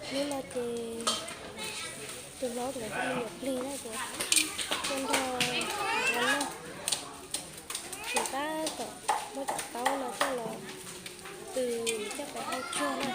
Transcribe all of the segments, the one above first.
Hnub no ces tus hlob nkawd cov me nyuam plig na ces tuaj nrog ua noj. Ces tab tom muab cov taub no coj los tw coj pais hau tsuag na.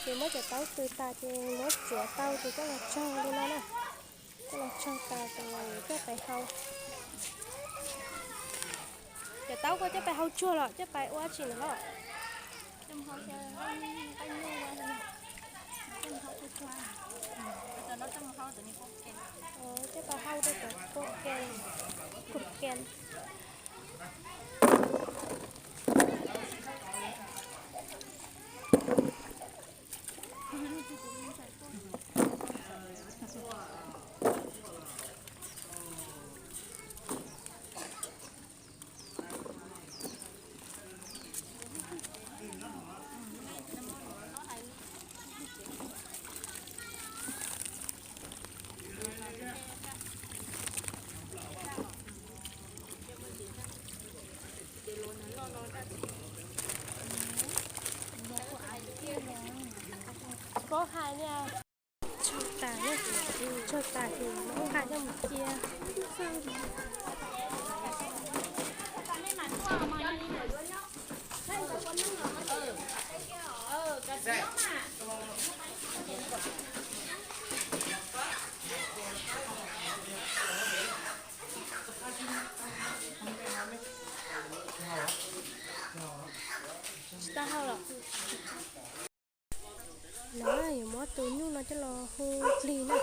Ces muab cov taub tw tas ces muab txiav tau ces coj los tsau li no na. Coj los tsau tas ces coj pais hau. Cov taub koj coj pais hau tsuag los coj pais ua tsi na hos? Coj pais hau rau cov kua ke, kua ke. Koj hais niam. Tsau tas, tsau tas ces muab hais coj mus cia. Tsis tau hau los. No yuav muab tus nyuj no coj los hu plig na.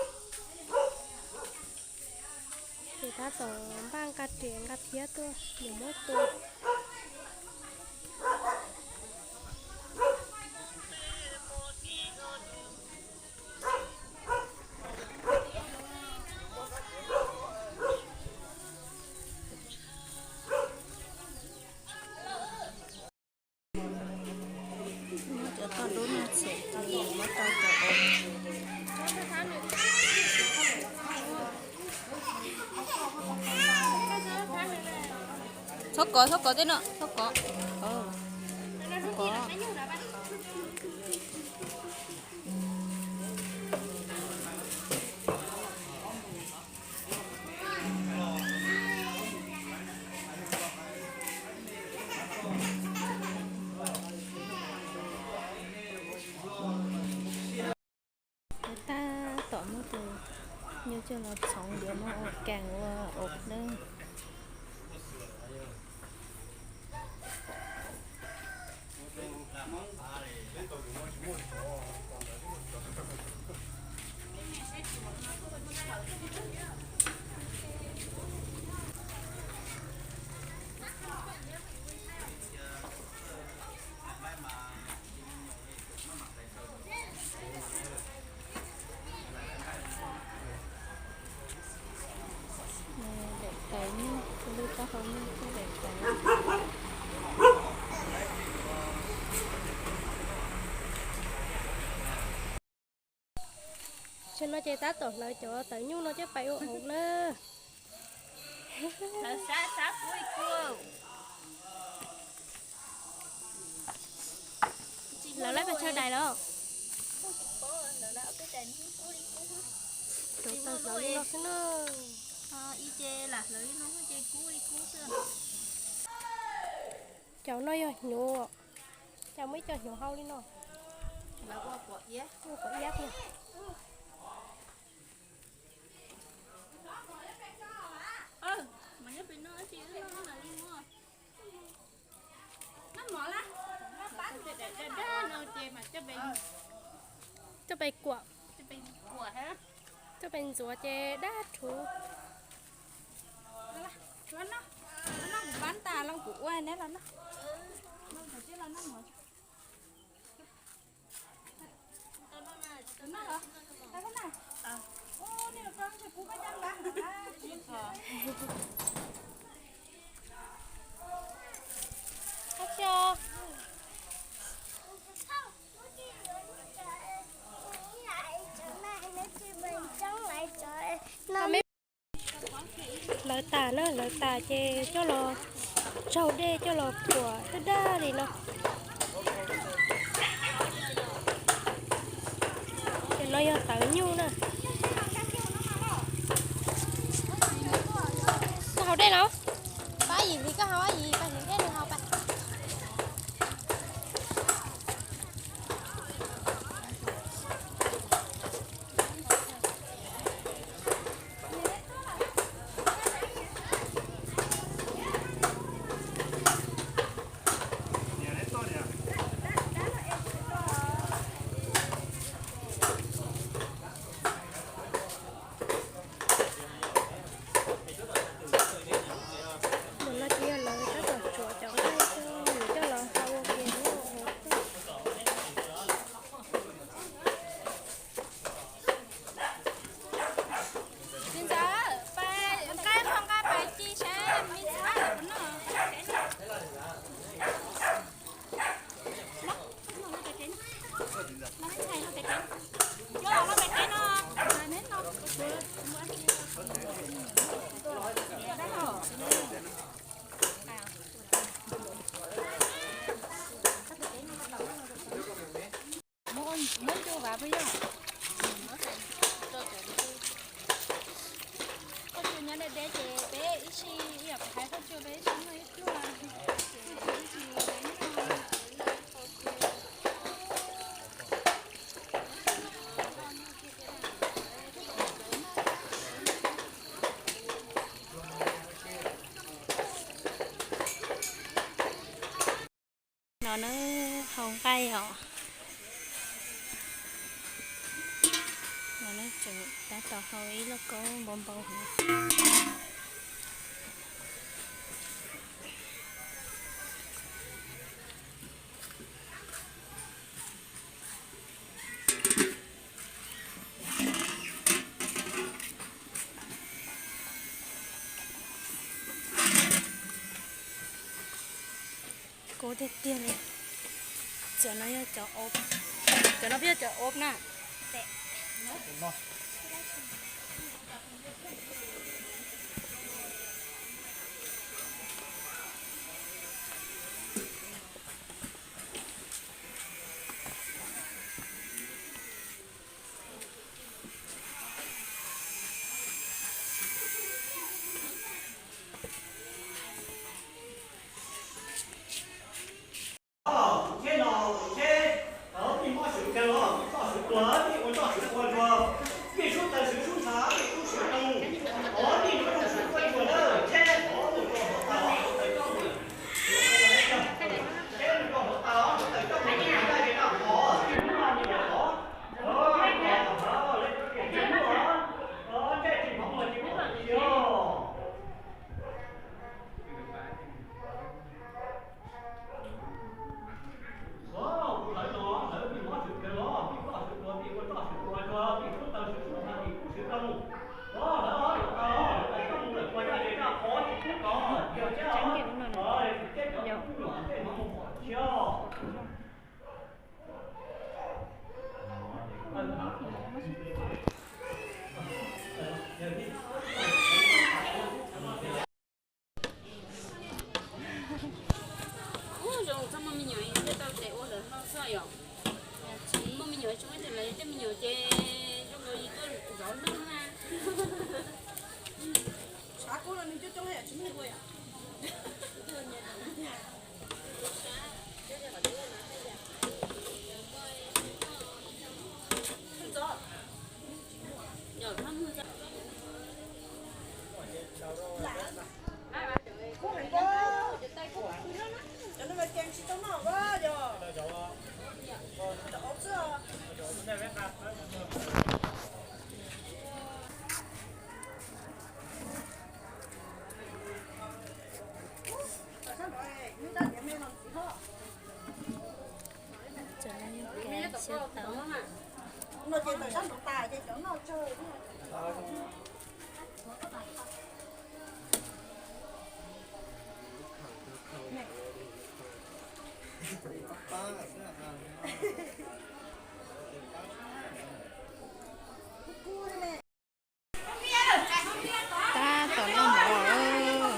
Ces tab tom npaj nqa riam nqa thiab tuaj yuav muab tua. Muab cov toj dub no txhiam ces muab tau cov. Txhob kov, txhob kov tej no, txhob kov. Txhob kov. Tab tom muab tus nyuj coj los txhoov yuav muab ua kaas ua auv na. Daim tawv nyuj, lub taub hau nyuj thiab daim tawv. Tam no ces tab tom hlawv cov tawv nyuj no coj pais ua auv na. Lawv lab pes tsawg daim los? Cov tawv hlawv li no xwb na. Cov no yog hnyuv, cas muaj ib co hnyuv hau li no. Ua pom iab tiag. Pais kuam, tuaj pais ntxuav ces dab rhuv. Lawv tas na, lawv tas ces coj los tsaug dej coj los kuam dab dab li no. Ces no yog tawv nyuj na. Koj haus dej los? Pab Yim, koj haus, Yim, pab Yim, dej nws haus pab. Mus no ces yog lawv tab tom tsuav cov nqaij coj los hau ua ke. Txiv ntxawm, pais nqa qhov nqa pais ci seb me ntxhais puas noj. Muab ncu vas puas yog? Qhov tsua nyob deb deb ces peb ib sij, ib yam kuv hais qhov tsua peb ib sij muaj ib pluag, ces ib sij noj. No na, hau nqaij os. No na, tseem tab tom hau ib lauj kaub npau npau heev. Kub tiag tiag li. Cov no yog cov ob, cov no peb yog cov ob na. Ub, zoo txhob muaj me nyuam thiaj tau tes ua lawm hlo xwb yom. Muaj me nyuam zoo ib tug lawm, tej me nyuam ces zoo nkaus li tuaj zov neeg na. Tshav kub no nws coob coob yam tsis muaj ua yom. Cov no mas ces tsis tau noj os, yog cov ob xwb os. Tab tom noj mov.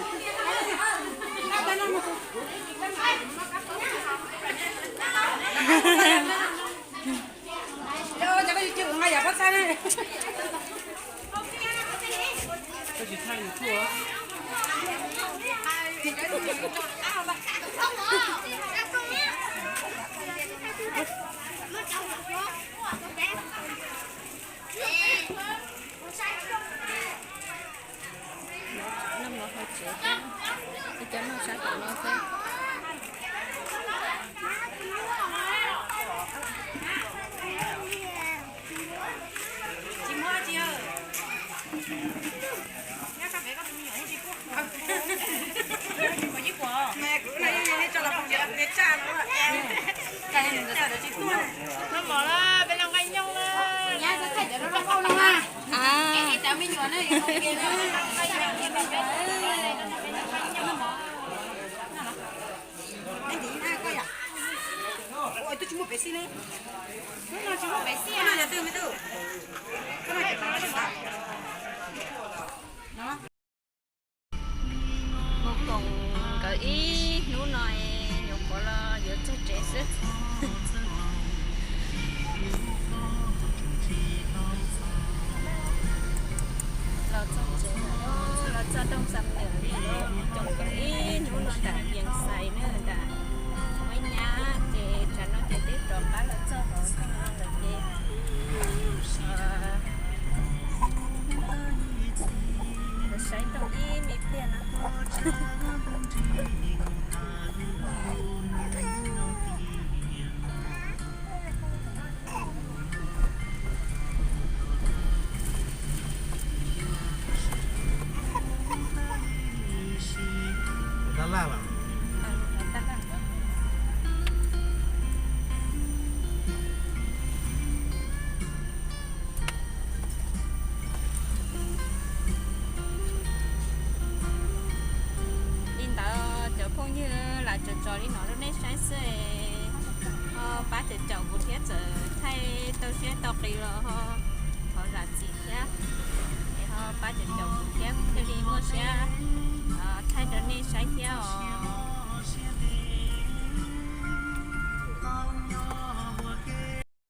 Noj mov hauv tsev, ib co noj sab tom no xwb. Noj mov lawm, peb los nqaij nyooj na. Mus koom nkawd ib hnub no es nyuam qhuav los yuav txog tsev xwb. Los txog tsev, los txog Dooj Xam Nwm li, koom nkawd ib hnub no nram Vias Xais na, nram Muab Nyab, ces tsam no ces twb rov qab los txog hauv no lawm ces saib Dooj ib me pliag no. Li ntawd cov phooj ywg, lam tso tso li no rau nej saib xwb. Ho pab caum caum kuv thiab, txawm thaij tau siab tau qis los ho thov zam txim thiab. Es ho pab caum caum kuv thiab, thiaj li muaj siab thaij rau nej saib thiab os.